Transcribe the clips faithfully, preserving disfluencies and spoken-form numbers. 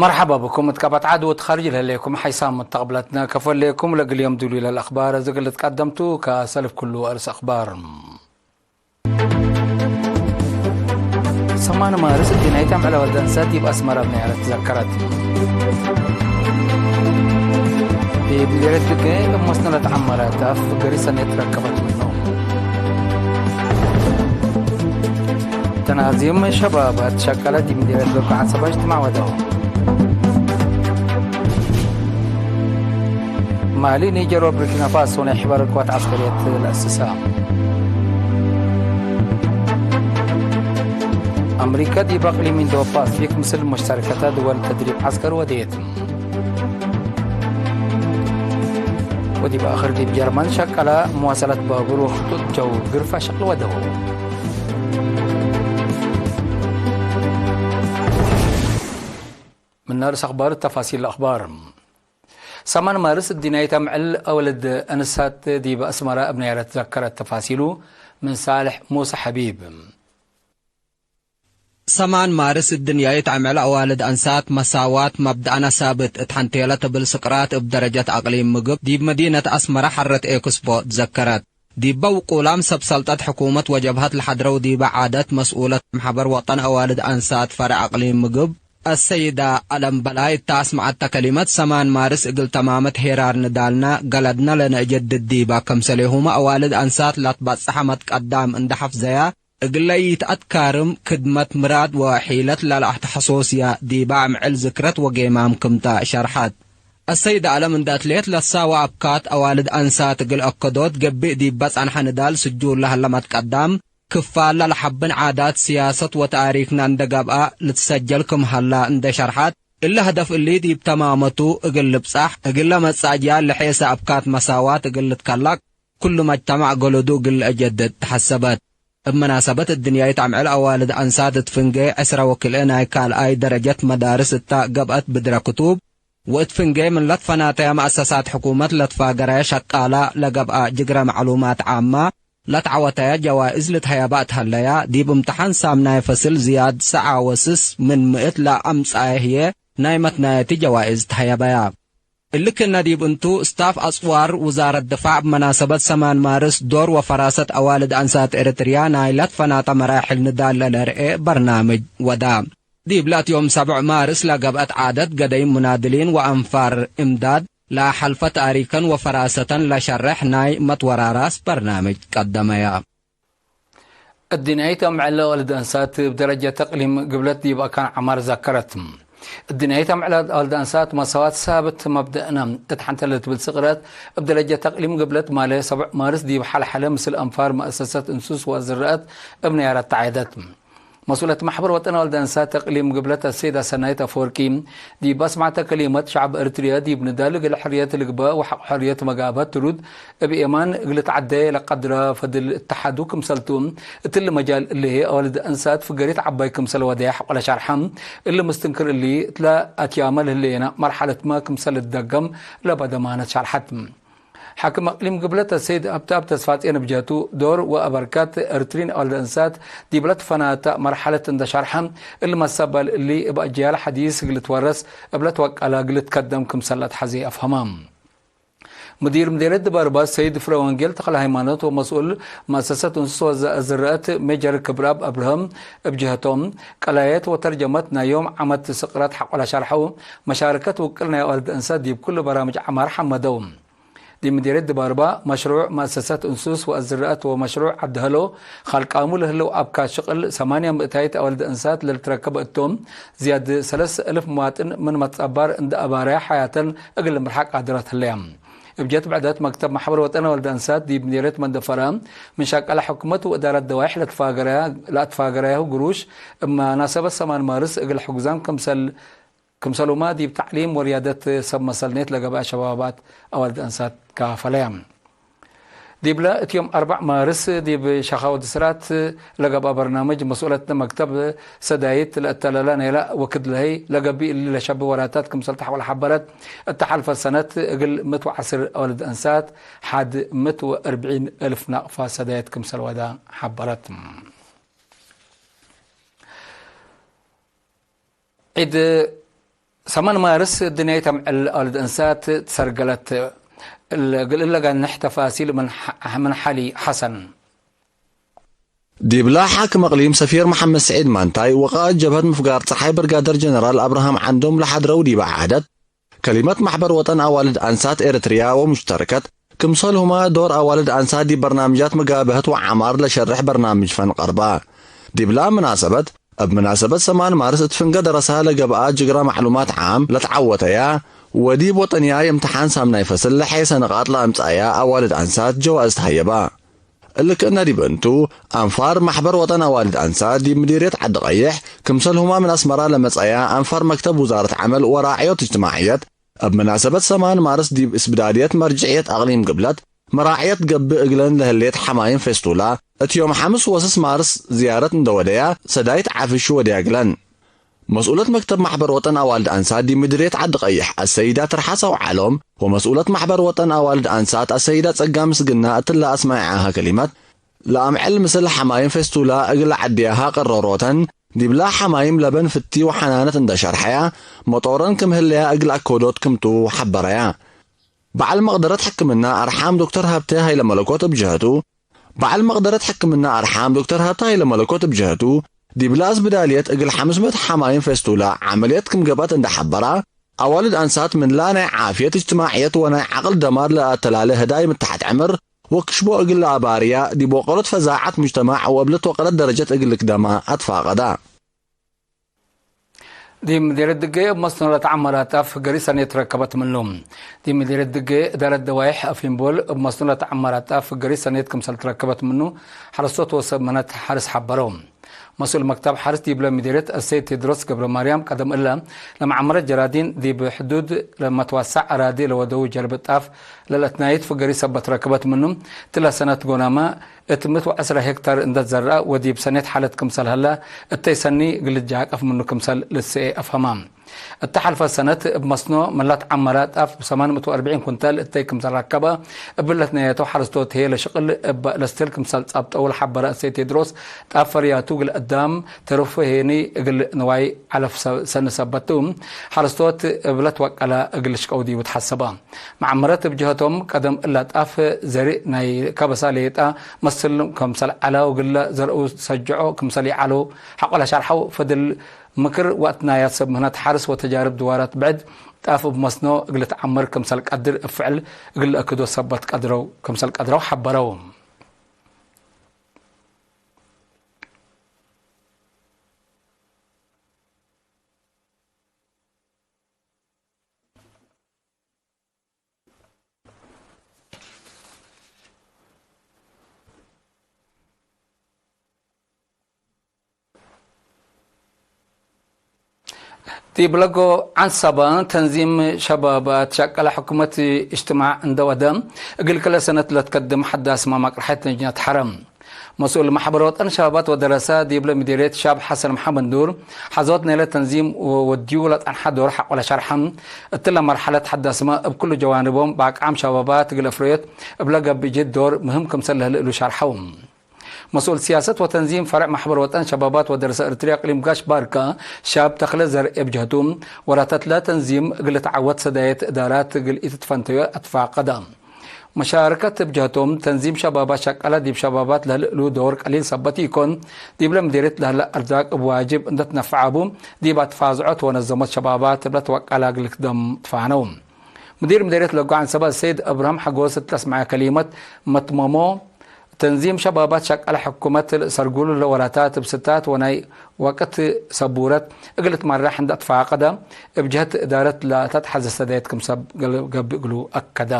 መርሐባ ብኩም እት ቀበት ዐድ ወእት ኻርጅ ለህሌኩም ሐይሳም መተቅብለትነ ከፎ ህሌኩም። ለእግል ዮም ዱሉይ ለልአክባር እግል ልትቀደምቱ ከሰልፍ ኩሉ አርእስ አክባር። ሰማን ማርስ እዲናይት አምዕል አወልድ አንሳት ዲብ አስመረ ብናያረት ተዘከረት። ዲብ ምዴርየት ብጌ እብ መስነ ለተዐመረ ዳፍ ገሪ ሰኔት ረከበት ምኑ። ተናዚም ሸባባት ሸቀለ ዲብ ምዴርየት ብጌ ዐሰበ እጅትማዕ ወደው። ማሊ፣ ኒጀር ወቡርኪና ፋሶ ናይ ሕበር ቅዋት ዐስከርየት ለአስሳ። አምሪከ ዲብ አቅሊም ኢንዶ ፓሲፊክ ምስል ሙሽተረከተ ድወል ተድሪብ ዐስከር ወደየት። ወዲብ አክር ዲብ ጀርመን ሸቀለ መዋሰለት ባቡር ወክጡጥ ጀው ግርፋ ሸቅል ወደው። ምነ ርእስ አክባር ተፋሲል አክባር። ሰማን ማርስ እዲናይት አምዕል አወልድ አንሳት ዲብ አስመረ እብ ናይረ ተዘከረት። ተፋሲሉ ምን ሳልሕ ሙሳ ሐቢብ። ሰማን ማርስ እድንያይት አምዕል አዋልድ አንሳት መሳዋት መብደአነ ሳብት እት ሐንቴለ ትብል ስቅራት እብ ደረጀት አቅሊም ምግብ ዲብ መዲነት አስመረ ሐረት ኤክስፖ ትዘከረት። ዲበ ውቁላም ሰብ ሰልጠት ሕኩመት ወጀብሀት ለሐድረው ዲበ ዓደት መስኡለት መሕበር ወጠን አዋልድ አንሳት ፈርዕ አቅሊም ምግብ አሰይዳ አለም በላይ እተ አስመዐተ ከሊመት፣ ሰማን ማርስ እግል ተማመት ሄራር ንዳልነ ገለድነ ለነአጀድድ ዲበ፣ ከምሰሌሁመ አዋልድ አንሳት ለትበጽሐ መትቀዳም እንደ ሐፍዘያ፣ እግለ ኢተአትካርም ክድመት ምራድ ወሒለት ለለአተሐሶስያ ዲበ አምዕል ዝክረት ወጌማም ክምተ ሸርሐት። አሰይዳ አለም እንደ አትሌት ለሳወ አብካት አዋልድ አንሳት እግል አከዶት ገብእ ዲበ ጸንሐ ንዳል ስጁል ለሀለ መትቀዳም፣ ክፋል ለለሐብን ዓዳት፣ ስያሰት ወተአሪክነ እንደ ገብአ ልትሰጀል ክም ሀላ እንደ ሸርሐት፣ እሊ ሀደፍ እሊ ዲብ ተማመቱ እግል ልብጻሕ፣ እግል ለመጽእ አጅያል ለሔሰ አብካት መሳዋት እግል ልትከለቅ፣ ኩሉ መጅተማዕ ገለዱ እግል ለአጀድድ ተሐሰበት። እብ መናሰበት እድንያይት አምዕል አዋልድ አንሳት እት ፍንጌ ዕስረ ወክልኤ ናይ ካልኣይ ደረጀት መዳርስ እተ ገብአት ብድረ ክቱብ፣ ወእት ፍንጌ ምን ለትፈናተየ መአሰሳት ሕኩመት ለትፋገረየ ሸቃላ ለገብአ ጅግረ መዕሉማት ዓማ ለትዐወተየ ጀዋእዝ ልትሀየበ እት ሀለያ፣ ዲብ እምተሓን ሳምናይ ፈስል ዝያድ ሰዓ ወስስ ምን ምእት ለአምጽአየ ህዬ ናይ መትናየቲ ጀዋእዝ ተሀየበያ። እሊ ክእነ ዲብ እንቱ፣ ስታፍ አጽዋር ውዛረት ድፋዕ እብ መናሰበት ሰማን ማርስ ዶር ወፈራሰት አዋልድ አንሳት ኤረትርያ ናይ ለትፈናተ መራሕል ንዳል ለለርኤ በርናምጅ ወዳ። ዲብለ እት ዮም ሰብዕ ማርስ ለገብአት ዓደት ገደይ ሙናድሊን ወአንፋር እምዳድ ለአሐልፈ ተአሪከን ወፈራሰተን ለሸሬሕ ናይ መትወራራስ በርናምጅ ቀደመያ። እድንያይት አምዕል አዋልድ አንሳት እብ ደረጀት እቅሊም ግብለት ዲብ አካን ዐማር ዘከረት። እድንያይት አምዕል አዋልድ አንሳት መሳዋት ሳብት መብደእነ እት ሐንተ ለትብል ስቅረት እብ ደረጀት እቅሊም ግብለት ማለ ሰብዕ ማርስ ዲብ ሐልሐለ ምስል አንፋር መአሰሰት እንሱስ ወአዝረአት እብ ነያረት ተዓየደት። መስኡለት መሕበር ወጠን አዋልድ አንሳት እቅሊም ግብለት አሰይድ አሰናይት አፈወርቂ፣ ዲብ አስማዕተ ከሊመት፣ ሸዕብ ኤረትርየ ዲብ ንዳል እግል ሕርየት ልግበእ ወሐቅ ሕርየት መጋብሀት ትሩድ እብ ኤማን እግል ልትዐዴ ለቀድረ ፈድል እተሓዱ ክምሰልቱ፣ እትሊ መጃል እሊ ህዬ አዋልድ አንሳት ፍገሪት ዐባይ ክምሰል ወደየ ሐቆለ ሸርሐ። እሊ ምስትንክር እሊ እትለ አትያመ ለህሌነ መርሐለትመ ክምሰል ልትደገም ለበደማነት ሸርሐት። ሓክም አቅሊም ግብለት አሰይድ ሀብተአብ ተስፋጼን እብ ጀህቱ፣ ዶር ወአበርካት ኤረትርይን አዋልድ አንሳት ዲብ ለትፈናተ መርሐለት እንደ ሸርሐ፣ እሊ መስተቅበል እሊ እብ አጅያል ሐዲስ እግል ልትወረስ እብ ለትወቀለ እግል ልትከደም ክምሰል ለአትሐዜ አፍሀመ። ሙዲር ምዴርየት ድባርባ ሰይድ ፍረወንጌል ተክለሃይማኖት ወመስኡል መአሰሰት እንሱስ ወአዝረአት ሜጀር ክብረአብ አብርሀም እብ ጀህቶም፣ ቀላየት ወተርጀመት ናይ ዮም ዓመት ስቅረት ሐቆለ ሸርሐው፣ መሻረከት ውቅል ናይ አዋልድ አንሳት ዲብ ኩሉ በራምጅ ዐማር ሐመደው። ዲብ ምዴርየት ድባርባ፣ መሽሩዕ መአሰሰት እንሱስ ወአዝረአት ወመሽሩዕ ዐዲ ሀሎ፣ ኻልቃሙ ለህለው አብካት ሽቅል ሰማንያ ምእታይት አዋልድ አንሳት ለልትረከበ እቶም፣ ዝያድ ሰለስ እልፍ መዋጥን ምን መትጸባር እንደ አባርያ ሐያተን እግል ልምርሓ ቃድረት ህለያ። እብ ጀት ብዕደት፣ መክተብ መሕበር ወጠን አዋልድ አንሳት ዲብ ምዴርየት መንደፈራ፣ ምን ሸቀለ ሕኩመት ወእዳረት ደዋይሕ ለትፋገረያ፣ ለአትፋገረያሁ ግሩሽ፣ እብ መናሰበት ሰማን ማርስ እግል ሕጉዛም ክምሰል ክምሰሉመ ዲብ ተዕሊም ወርያደት ሰብ መሰልኔት ለገብአ ሸባባት አዋልድ አንሳት ካፈለያ። ዲብለ እት ዮም አርበዕ ማርስ ዲብ ሸኻወት ስራት ለገብአ በርናምጅ መስኡለት መክተብ ሰዳይት ለእተለለ ናይለ ወክድ ለህይ ለገብእ እሊ ለሸቢ ወራታት ክምሰል ተሐወለ ሐበረት። እተ ሐልፈት ሰነት እግል ምእት ወዐስር አዋልድ አንሳት ሐድ ምእት ወአርብዒን እልፍ ናቅፋ ሰዳይት ክምሰል ወዳ ሐበረት። ዒድ ሰማን ማርስ፣ ድንያይት አምዕል አውልድ እንሳት ትሰርገለት። እለ-፣ እግል እለ ጋንሕ ተፋሲል ምን ሐ-፣ ምን ሐሊ ሐሰን። ዲብላ ሓክም እቅሊም ሰፊር መሐመድ ስዒድ ማንታይ ወቃእድ ጀብሀት ምፍጋር ጸሓይ ብርጋደር ጀነራል አብርሃም ዓንዶም ለሐድረው ዲበ ዓደት፣ ከሊመት ማሕበር ወጠን አዋልድ አንሳት ኤረትርያ ወሙሽተረከት ክምሰልሁመ ዶር አዋልድ አንሳት ዲብ በርናምጃት መጋብሀት ወዓማር ለሸርሕ በርናምጅ ፈን ቀርበ። ዲብላ ምናሰበት፣ እብ ምናሰበት ሰማን ማርስ እት ፍንገ ደረሳ ለገብአ ጅግረ ማዕሉማት ዓም ለትዓወተያ ወዲብ ወጠንያይ እምትሓን ሳምናይ ፈስል ለሐይሰ ንቃጥ ለአምጽአያ አዋልድ አንሳት ጀዋእዝ ተሀየበ። እሊ ክእነ ዲብ እንቱ፣ አንፋር ማሕበር ወጠን አዋልድ አንሳት ዲብ ምዲርየት ዐዲ ቀይሕ፣ ክምሰልሁመ ምን አስመራ ለመጽአያ አንፋር መክተብ ውዛረት ዐመል ወራዕዮት እጅትማዕየት፣ እብ መናሰበት ሰማን ማርስ ዲብ እስብዳድየት መርጅዕየት አቅሊም ግብለት መራዕየት ገብእ እግለን ለህሌት ሐማይም ፌስቱላ፣ እት ዮም ሐምስ ወስስ ማርስ ዝያረት እንደ ወደያ፣ ሰዳይት ዓፍሹ ወድያ እግለን። መስኡለት መክተብ ማሕበር ወጠን አዋልድ አንሳት ዲብ ምድርየት ዐዲ ቀይሕ አሰይዳ ትርሓስ አውዓሎም ወመስኡለት ማሕበር ወጠን አዋልድ አንሳት አሰይዳ ጸጋ ምስግና እትለ አስመዐሃ ከሊመት፣ ለአምዕል ምስል ሐማይም ፌስቱላ እግል ለዐድያሃ ቀረሮተን፣ ዲብላ ሐማይም ለበን ፍቲ ወሐናነት እንደ ሸርሐያ፣ መጦረን ክም ህለያ እግል አከዶት ክምቱ ሐበረያ። በዐል መቅደረት ሕክምና አርሓም ዶክተር ሀብቴ ሀይለመለኮት እብ ጀሀቱ፣ በዐል መቅደረት ሕክምና አርሓም ዶክተር ሀብቴ ሀይለመለኮት እብ ጀሀቱ፣ ዲብላ እስብዳልየት እግል ሐምስ ምእት ሐማይም ፌስቱላ ዐመልየት ክም ገብአት እንደ ሐበራ፣ አዋልድ አንሳት ምንላ ናይ ዓፍየት እጅትማዕየት ወናይ ዐቅል ደማር ለአተላሌ ህዳይ ምተሐት ዕምር ወክሽቦ እግል ለአባርያ፣ ዲብ ወቀሎት ፈዛዐት ሙጅተማዕ ወእብ ልትወቀለት ደረጀት እግል ልክደማ አትፋቀዳ። ዲብ ምዲርየት ድጌ እብ መስኖ ለተዐመረ ጣፍ ገሪ ሰኔት ረከበት ምኑ። ዲብ ምዲርየት ድጌ እዳረት ደዋይሕ አፍሊምቦል እብ መስኖ ለተዐመረ ጣፍ ገሪ ሰኔት ክምሰል ትረከበት ምኑ ሐረስቶት ወሰብ ምህነት ሐርስ ሐበረው። መስኡል መክተብ ሐርስ ዲብለ ምዲርየት አሰይድ ቴድሮስ ገብረማርያም ቀደም እለ ለመዐመረት ጀራዲን ዲብ ሕዱድ ለመትዋሳዕ አራዲ ለወደዉ ጀርብ ጣፍ ለለትናይት ፍገሪ ሰበት ረክበት ምኑ፣ ትለ ሰነት ጎናመ እት ምእት ወዐስረ ሄክታር እንደ ትዘረአ ወዲብ ሰኔት ሓለት ክምሰል ሀለ እተይ ሰኒ እግል ልጃቀፍ ምኑ ክምሰል ልትሰኤ አፍሀማ። እተ ሐልፈ ሰነት እብ መስኖ መላት ዐመረ ጣፍ ሰማን ምእት ወአርብዒን ኩንታል እተይ ክምሰል ረከበ፣ እብ ለትነየተው ሐረስቶት ህዬ ለሽቅል እበ ለስትህል ክምሰል ጻብጠው ለሐበረ እሰይ ቴድሮስ፣ ጣፍ ፈርያቱ እግል አዳም ተርፎ ሄኒ እግል ንዋይ ዐለፍ ሰ-፣ ሰኒ ሰበት ቱ፣ ሐረስቶት እብ ለትወቀለ እግል ልሽቀው ዲቡ ተሐሰበ። መዐመረት እብ ጀሀቶም ቀደም እለ ጣፍ ዘርእ ናይ ከበሳ ሌጠ መስል ክምሰል ዐለ ወእግለ ዘርኡ ሰጅዖ ክምሰል ይዐሉ ሐቆ ለሸርሐው፣ ፈድል ምክር ወአትናያት ሰብ ምህነት ሐርስ ወተጃርብ ድዋራት ብዕድ ጣፍ እብ መስኖ እግል ልትዐመር ክምሰል ቀድር እብ ፍዕል እግል ለአክዶ ሰበት ቀድረው፣ ክምሰል ቀድረው ሐበረው። ዲብ ለጎ ዐንሰበ፣ ተንዚም ሸባባት ሸቀለ ሕኩመት እጅትማዕ እንደ ወደ፣ እግል ክለ ሰነት ለትከድም ሐዳስ ማማቅርሐት ለጅነት ሐረ። መስኡል መሕበር ወጠን ሸባባት ወደረሰ ዲብለ ምዲርየት ሻብ ሐሰን መሐመድ ኑር፣ ሐዞት ናይለ ተንዚም ወወድዩ ለጠንሐ ዶር ሐቆለ ሸርሐ፣ እትለ መርሐለት ሐዳስመ እብ ኩሉ ጀዋንቦም በአቅዓም ሸባባት እግል አፍረዮት እብለ ገብእ ጅህድ ዶር ምህም ክምሰል ለህለ እሉ ሸርሐው። መስኡል ሲያሰት ወተንዚም ፈርዕ መሕበር ወጠን ሸባባት ወደረሰ ኤረትርያ እቅሊም ጋሽ ባርካ ሻብ ተክለ ዘርኤ እብ ጀህቱ፣ ወራተትለ ተንዚም እግል ልትዓወት ሰዳየት እዳራት እግል ኢትትፈንተዮ አትፋቀደ። መሻረከት እብ ጀህቶም፣ ተንዚም ሸባባት ሸቀለ ዲብ ሸባባት ለህለ እሉ ዶር ቀሊል ሰበት ኢኮን፣ ዲብለ ምዲርየት ለህለ አርዛቅ እብ ዋጅብ እንደ ትነፈዐ ቡ፣ ዲብ አትፋዝዖት ወነዘሞት ሸባባት እብለ ትወቀለ እግል ልክደም ትፋነው። ሙዲር ምዴርየት ለጎ ዐንሰበ ሰይድ እብርሃም ሐጎስ እት ለስመዐ ከሊመት መትመሞ፣ ተንዚም ሸባባት ሸቀለ ሕኩመት ለሰርጉሉ ለወራታት እብ ስታት ወናይ ወቅት ሰቡረት እግል ልትመራሕ እንደ አትፋቀደ፣ እብ ጀህት እዳረት ለተትሐዘ ሰዳየት ክምሰል ገብእ እግሉ አከደ።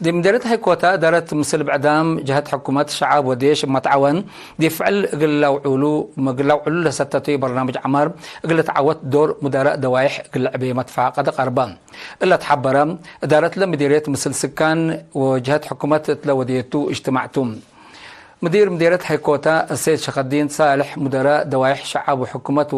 ዲብ ምዴርየት ሐይኮታ እዳረት ምስል ብዕዳም ጀሀት ሕኩመት፣ ሸዐብ ወዴሽ እብ መትዓወን ዲብ ፍዕል እግል ለአውዕሉ፣ እግል ለአውዕሉ ለሰተቱ በርናምጅ ዐማር እግል ልትዓወት ዶር ሙዳራእ ደዋይሕ እግል ልዕቤ መትፋቀደ ቀርበ። እለ ተሐበረ እዳረትለ ምዴርየት ምስል ስካን ወጀሀት ሕኩመት እትለ ወዴቱ እጅትማዕ ቱ። ምዲር ምዴርየት ሐይኮታ እሰይድ ሸከዲን ሳልሕ፣ ሙደራእ ደዋይሕ ሸዐብ ወሕኩመት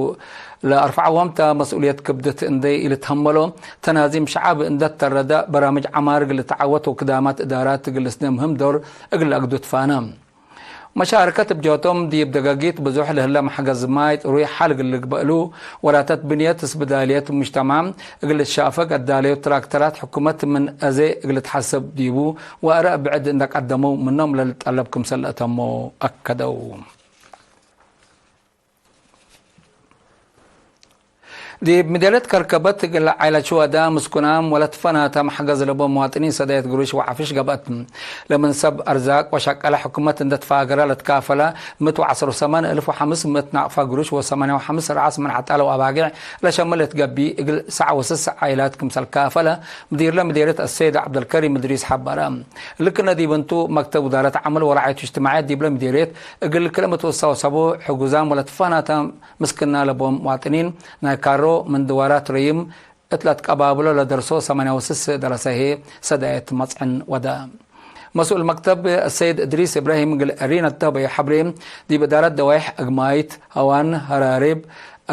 ለአርፈዐዎም ተ መስኡልየት ክብድት እንዴ ኢልትሀመሎ፣ ተናዚም ሸዐብ እንደ ተረደ በራምጅ ዐማር እግል ልትዓወት ወክዳማት እዳራት እግል ልስነ ምህም ዶር እግል ለአግዱ ትፋነ። መሻርከት እብ ጀህቶም ዲብ ደገጊት ብዙሕ ለህለ መሕገዝ ማይ ጥሩይ ሐል እግል ልግበእ እሉ፣ ወላተት ብንየት እስብዳልየት ሙጅተማዕ እግል ልትሻፈግ አዳለዮት ትራክተራት ሕኩመት ምን አዜ እግል ልትሐሰብ ዲቡ ወአረእ ብዕድ እንደ ቀደመው ምኖም ለልጠለብ ክምሰል ለአተሞ አከደው። ዲብ ምዴርየት ከርከበት እግል ዓይለት ሽወዳ ምስኩናም ወለትፈናተ መሕገዝ ለቦም መዋጥኒን ሰዳየት ግሩሽ ወዓፍሽ ገብአት። ለምን ሰብ አርዛቅ ወሸቀለ ሕኩመት እንደ ትፋገረ ለትካፈለ ምእት ወዐስር ወሰመን እልፍ ወሐምስ ምእት ናቅፋ ግሩሽ ወሰማንያ ወሐምስ ረአስ ምን ዐጣለ ወአባጌዕ ለሸምል እት ገቢ እግል ሰዕ ወስስ ዓይላት ክምሰል ካፈለ ምዲርለ ምዴርየት አሰይድ ዐብደልከሪም እድሪስ ሐበረ። ልክነ ዲብ እንቱ መክተብ ውዳረት ዐመል ወረዓየት እጅትማዕየት ዲብለ ምዴርየት እግል ክለ ምትወሳው ሰቡ ሕጉዛም ወለትፈናተ ምስክና ለቦም መዋጥኒን ናይ ካሮ ምን ድዋራት ረይም እት ለትቀባብሎ ለደርሶ ሰማንያ ወስስ ደረሰ ህዬ ሰዳየት መጽዕን ወደ። መስኡል መክተብ አሰይድ እድሪስ እብራሂም እግል ኤሪን አተበየ ሐብሬ፣ ዲብ እዳረት ደዋይሕ እግማይት፣ ሀዋን፣ ሀራሬብ፣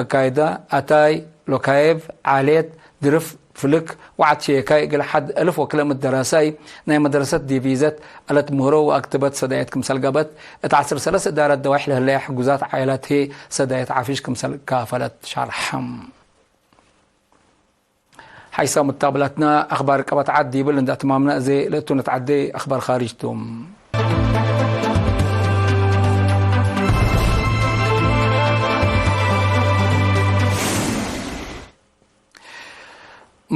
አካይዳ፣ አታይ፣ ሎካዬቭ፣ ዓሌት፣ ድርፍ፣ ፍልክ ወዐድ ሼካይ እግል ሐድ እልፍ ወክለ ምት ደራሳይ ናይ መድረሰት ዲቪዘት አለት ምህሮ ወአክትበት ሰዳየት ክምሰል ገብአት፣ እት ዐስር ሰለስ እዳረት ደዋይሕ ለህለየ ሕጉዛት ዓኢላት ህዬ ሰዳየት ዓፍሽ ክምሰል ካፈለት ሸርሐም። ሐይሰ ሙታብላትና አኽባር ቀበት ዐድ ዲብል እንደ አትማምና እዜ ለእቱ ነትዐዴ አኽባር ኻርጅ ቱ።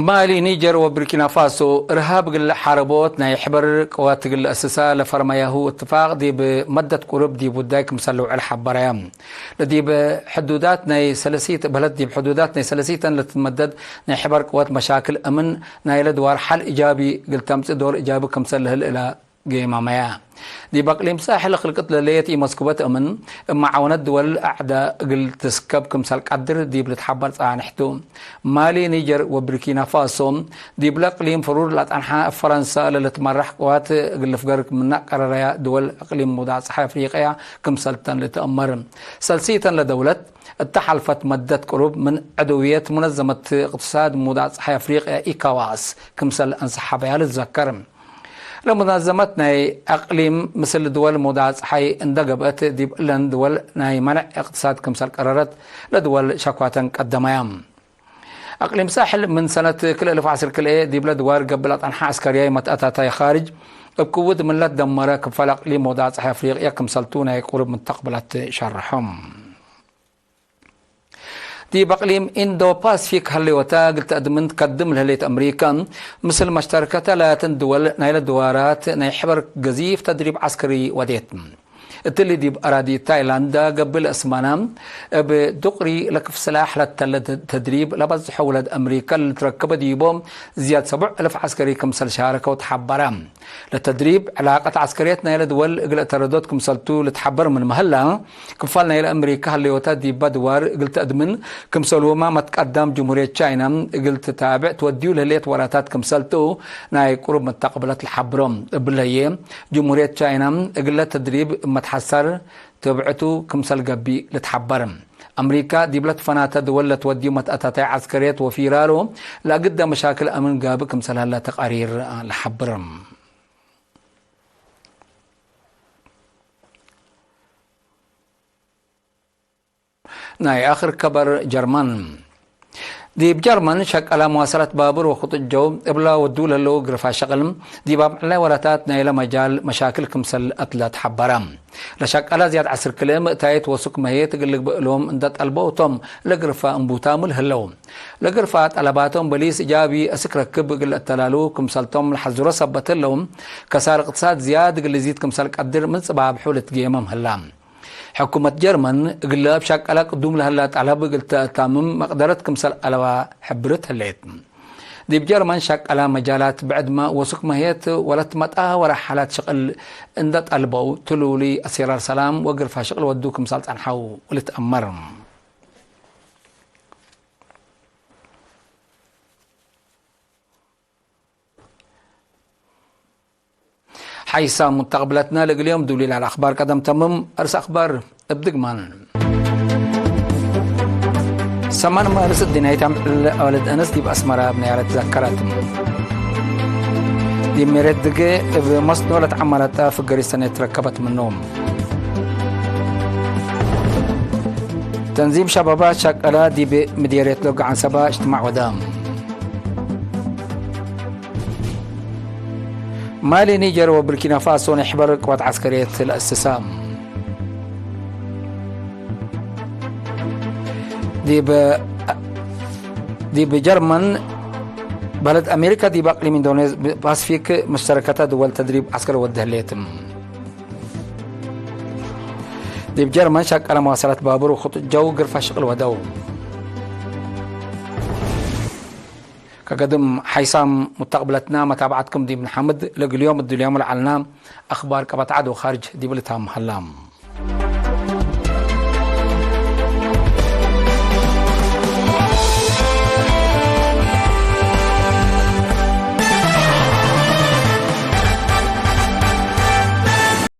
ማሊ፣ ኒጀር ወቡርኪና ፋሶ እርሃብ እግል ሐረቦት ናይ ሕበር ቅዋት እግል ለአስሳ ለፈርመያሁ እትፋቅ ዲብ መደት ቁሩብ ዲብ ውዳይ ክምሰል ልውዕል ሐበረየ። ለዲብ ሕዱዳት ናይ ሰለሲት፣ በህለት ዲብ ሕዱዳት ናይ ሰለሲተን ለትትመደድ ናይ ሕበር ቅወት መሻክል አምን ናይለ ድዋር ሐል ኢጃቢ እግል ተምጽእ ዶር ኢጃቢ ክምሰል ለህል እለ ጌማመያ። ዲብ አቅሊም ሳሕል ክልቅት ለለየት ኢመስኩበት እምን እብ መዓወነት ድወል አዕዳ እግል ትስከብ ክምሰል ቀድር ዲብ ልትሐበር ጻንሕ ቱ። ማሊ፣ ኒጀር ወቡርኪና ፋሶ ዲብለ እቅሊም ፍሩር ለአጠንሐ እብ ፈረንሳ ለልትመራሕ ቅዋት እግል ልፍገር ምነ ቀረረያ ድወል እቅሊም ሙዳጽሐ አፍሪቅያ ክምሰልተን ልትአመር። ሰልሲተን ለደውለት እተ ሐልፈት መደት ቅሩብ ምን ዕድውየት ሙነዘመት እቅትሳድ ሙዳጽሐ አፍሪቅያ ኢካዋስ ክምሰል አንሰሓበያ ልትዘከር። ለሙናዘመት ናይ አቅሊም ምስል ድወል ሙዳጽሐይ እንደ ገብአት፣ ዲብ እለን ድወል ናይ መነዕ እቅትሳድ ክምሰል ቀረረት ለድወል ሸኳተን ቀደመያ። አቅሊም ሳሕል ምን ሰነት ክልኤ እልፍ ዐስር ክልኤ ዲብለ ድዋር ገብእ ለአጠንሐ ዐስከርያይ መትአታታይ ኻርጅ እብ ክውድ ምን ለትደመረ ክፋል አቅሊም ሙዳጽሐ አፍሪቅያ ክምሰልቱ ናይ ቁሩብ ሙተቅብላት ሸርሖም። ዲብ አቅሊም ኢንዶ ፓሲፊክ ሀሌወታ እግል ተአድምን ትከድም ለህሌት አምሪካ፣ ምስል መሽተርከተ ላትን ድወል ናይለ ድዋራት ናይ ሕበር ገዚፍ ተድሪብ ዐስከሪ ወዴት። እትሊ ዲብ አራዲ ታይላንድ ገብእ ለአስማና፣ እብ ዱቅሪ ለክፍ ስላሕ ለተለ ተድሪብ ለበዝሖ ውላድ አምሪካ ለልትረከበ ዲቦ ዝያድ ሰቡዕ እልፍ ዐስከሪ ክምሰል ሻረከው ተሐበረ። ለተድሪብ ዕላቀት ዐስከርየት ናይለ ድወል እግል እተረዶት ክምሰልቱ ልትሐበር ምንመ ህላ፣ ክፋል ናይለ አምሪካ ሀሌወታ ዲባ ድዋር እግል ተአድምን ክምሰልሁመ መትቀዳም ጅምሁርየት ቻይና እግል ትታብዕ ትወድዩ ለህሌት ወራታት ክምሰልቱ ናይ ቅሩብ መተቅብለት ለሐብሮ። እብለ ህዬ፣ ጅምሁርየት ቻይና እግለ ተድሪብ መትሐሰር ትብዕቱ ክምሰል ገብእ ልትሐበር። አምሪካ ዲብለ ትፈናተ ድወል ለትወድዩ መትአታታይ ዐስከርየት ወፊራሮ ለአግደ መሻክል አምን ጋብእ ክምሰል ሀለ ተቃሪር ለሐብር። ናይ አክር ከበር ጀርመን። ዲብ ጀርመን ሸቀላ መዋሰላት ባቡር ወክጡት ጀው እብላ ወዱ ለህለው ግርፋ ሸቅል፣ ዲብ አብዕላይ ወራታት ናይለ መጃል መሻክል ክምሰል አትለ ተሐበረ። ለሸቀላ ዝያድ ዐስር ክልኤ ምእታይት ወሱክ መህየት እግል ልግበእ እሎም እንደ ጠልበው ቶም ለግርፋ እንቡታሙ ለህለው። ለግርፋ ጠለባቶም በሊስ እጃቢ አስክ ረክብ እግል ለአተላሉ ክምሰልቶም ለሐዝሮ ሰበት ህለው፣ ከሳር እቅትሳድ ዝያድ እግል ልዚድ ክምሰል ቀድር ምን ጽባብሑ ልትጌመም ህላ። ሕኩመት ጀርመን እግለ እብ ሸቀለ ቅዱም ለህላ ጠለብ እግል ተአታምም መቅደረት ክምሰል አለባ ሕብርት ህሌት። ዲብ ጀርመን ሸቀለ መጃላት ብዕድመ ወሱክ መህየት ወለትመጣወረ ሓላት ሽቅል እንደ ጠልበው፣ ትሉሊ አሴራር ሰላም ወግርፋ ሽቅል ወዱ ክምሰል ጸንሐው ልትአመር። ሐይሳም ሙተቅብለትነ ለእግል ዮም ዱሊል አልአክባር ቀደም ተምም። እርስ አክባር እብ ድግማን። ሰማን ማርስ እድንያይት አምዕል አወለድ አነስ ዲብ አስመራ እብ ነያረት ትዘከረት። ዲብ ሜሬት ድጌ እብ መስኖ ለትዐመረ ጣፍ ገሪሰነ ትረከበት ምኖም። ተንዚም ሸባባት ሸቀለ ዲብ ምዴርየት ሎግ ዐንሰበ እጅትማዕ ወደ። ማሊ፣ ኒጀር ወቡርኪና ፋሶ ናይ ሕበር ቅዋት ዐስከርየት ለአስሰ። ዲብ፣ ዲብ ጀርመን፣ በለድ አሜሪካ ዲብ አቅሊም ኢንዶኔዝ ፓስፊክ ሙሽተረከተ ድወል ተድሪብ ዐስከሪ ወደ ህሌት። ዲብ ጀርመን ሸቀለ መዋሰላት ባቡር ወክጡጥ ጀው ግርፋ ሽቅል ወደው። ከገድም ሓይሳም ሙተቅብለትና መታብዐትኩም ዲብ ንሓምድ፣ ለእግል ዮም እድልዮም ለዐልና አኽባር ቀበት ዐድ ወካርጅ ዲብ ልታም ሀላ።